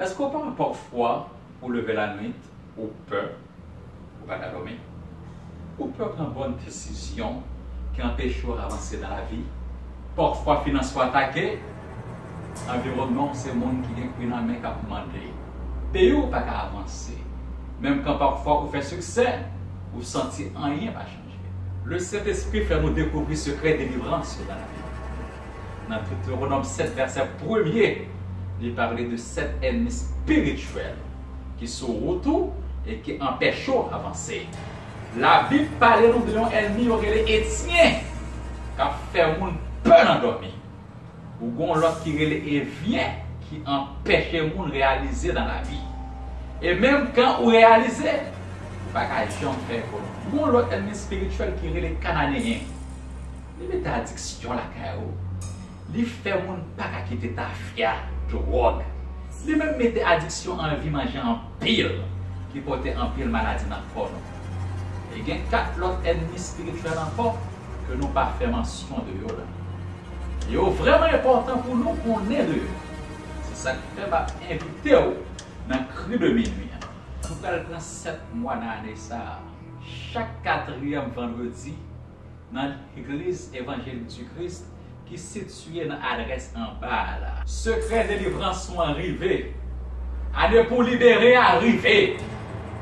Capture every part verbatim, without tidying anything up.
Èske w pa wè pafwa ou leve lannwit, ou pè, ou pa ka dòmi? Ou pè pran bòn desizyon ki anpeche w avanse nan lavi? Pafwa finans ou atake, anviwònman w se moun ki gen kwi nan men k ap mande. Peyi w pa ka avanse. Menm kan pafwa ou fè siksè, ou santi anyen pa chanje. Lesentespri fè nou dekouvri sekrè delivrans yo nan lavi. Nan Deutéronome sèt vèsè premye, li pale de sèt ènmi espirityèl ki sou wout ou e ki anpeche w avanse. Labib pale nou de yon ènmi yo rele Etyen, k ap fè moun pè nan dòmi. Ou gen yon lòt ki rele Evyen, ki anpeche moun reyalize nan lavi. E menm kan ou reyalize, ou pa ka janm fè ekonomi. Ou gen yon lòt ènmi espirityèl ki rele Kananeyen. Li mete adiksyon lakay ou. Li fè moun pa ka kite tafya, dwòg. Li menm mete adiksyon anvi manje anpil, ki pote anpil maladi nan kò nou. E gen kat lòt ènmi espirityèl ankò ke nou pa fè mansyon de yo la. Yo vrèman enpòtan pou nou konnen de yo. Se sa k fè m ap envite w nan Kri de Minwi an. Nou pral pran sèt mwa nan ane sa a. Chak katriyèm vandredi, nan Legliz Evanjelik di Kris ki sitiye nan adrès anba a la. Sekrè delivrans ou an rive. Ane pou libere a rive.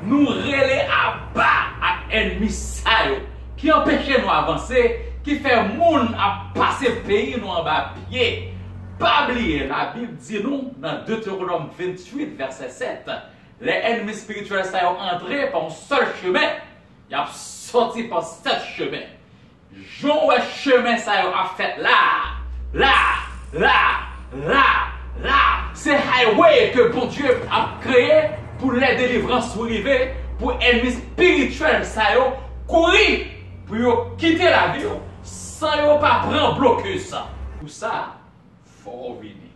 Nou rele aba ak ènmi sa yo ki anpeche nou avanse, ki fè moun ap pase peyi nou anba pye. Pa bliye, Labib di nou nan Detewonòm venntuit, vèsè sèt, lè ènmi espirityèl sa yo antre pa yon sèl chemen, y ap sòti pa sèt chemen. Jan w wè chemen sa yo ap fèt la, la, la, la, la, se highway ke Bondye ap kreye pou lè delivrans ou rive, pou ènmi espirityèl sa yo kouri, pou yo kite lavi w, san yo pa pran blokis. Pou sa, fò w vini.